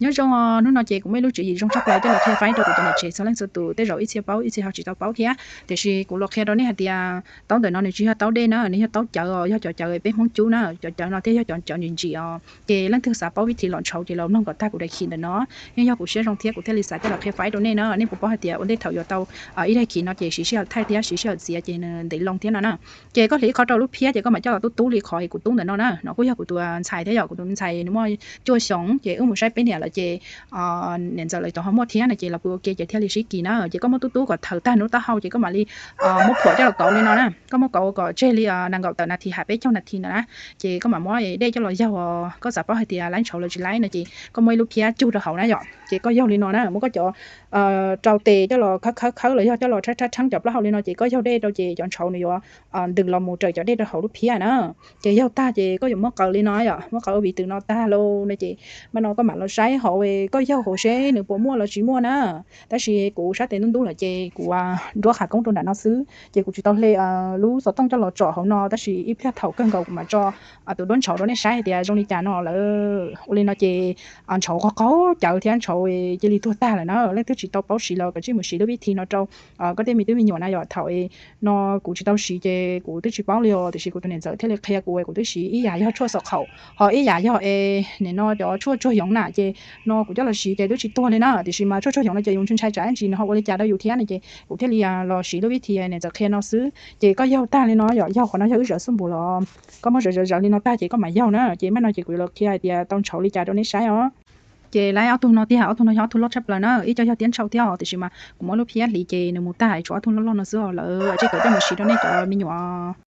Nyob zoo, hnub no ces kuv muaj ib lub tswv yim zoo tshaj plaws coj los qhia faib rau kuv cov niam tsev txhua leej txhua tus, tej zaum ib txhia paub ib txhia ho tsis tau paub thiab. Tiam sis kuv los qhia rau nej hais tias taub ntawm no nws tsis yog taub dej na, nws yog taub cawv os, yog cov cawv peb Hmoob cub na, cov cawv no thiaj yog cov cawv ntsim ntsim os. Ces leej twg xav paub vib thi los ntshauv ces los mloog kom tag kuv daim khi ntawm no. Yeej yog kuv siab zoo thiab kuv thiaj li xav coj los qhia faib rau nej na. Nej puas paub hais tias ua ntej thaum yuav tau ib daim khi no ces siv sij hawm thaij thiab siv sij hawm txiav ces nws ntev loo thiab no na. Ces koj hliv ib qho rau lub phiab ces koj mam coj los tub tub li qhov kuv tub ntawm no na. No kuj yog kuv tus ntxhais thiab yom, kuv tus ntxhais nws muaj cuaj xyoos ces wb mus saib peb niam lawm ces niam ntxawm lawv cov ho muaj thiab no ces los pw ua ke ces thiaj li sib kis na. Ces koj muab tub tub kom thawm tag hnub taub hau ces koj mam li muab phuam coj los kauv li no na. Koj muab kauv kom tseg li nees nkaum tawm nas this hais peb caug nas this ntawd na. Ces koj mam muab dej coj los yaug, koj xav paub hais tias laib ntshauv los tsis laib no ces koj muab ib lub phiab cug rau hauv na yom. Ces koj yaug li no na, muab koj cov rau tes coj los khawb khawb khawb los yog coj los rhab rhab rheeb cov plaub hau li no ces koj yaug dej rau ces cov ntshauv nws yuav ntws los mus raws cov dej rau hauv lub phiab na. Ces yaug tag ces koj yuav muab qaws li no yom, muab qaws ua viv tus no tag lauj no ces mam no koj mam los saib hauv, koj yaug hauv seb nws puas muaj los tsis muaj na. Tab sis kuv sab tes ntub ntub lawm ces kuv nruab qhav koob rau nram no xwb ces kuv tsis tau hle lub xov tooj coj los tsom hauv no, tab sis ib pliag thaum kawg nkaus kuv mam tso tus duab ntshauv rau nej saib hais tias zoo li cas no lawm. Ua li no ces ntshauv qaug qaug cawv thiab ntshauv cia li tuag tag lawm na. Leej twg tsis tau paub siv los koj tsij mus siv lub vib thi no rau koj tej me tub me nyuam na yom. Thaum no kuv tsis tau siv ces kuv twb tsis paub li os, tiam sis kuv tus niam ntxawm thiaj li qhia kuv, kuv twb siv ib yam yog tshuaj xaum khaum, ho ib yam yog es nim no cov tshuaj tsuag yoov na ces no kuv coj los siv ces twb tsis tuag li na. Tiam sis mas tshuaj tsuag yoov no ces yus ntshai tsam ntsis nws ho ua li cas rau yus thiab no ces kuv thiaj li los siv lub vib thi niam ntxawm qhia no xwb. Ces koj yaug tag li no yom, yaug qhov no yog wb zawv xub npus los koj muab zawv zawv zawv li no tag ces koj mam yaug na. Ces mam no ces kuv yuav los qhia hais tias tau ntshauv li cas rau nej saib os. Ces laib ob tug no tiag, ob tug no yog ob tug loj tshaj plaws na, ib co yog tiab ntshaum thiab os, tiam sis mas kuv muab lub phiab hliv ces nws mus tag tshuav ob tug loj loj no xwb os. Lawv tsij kawm coj mus siv rau nej cov me nyuam.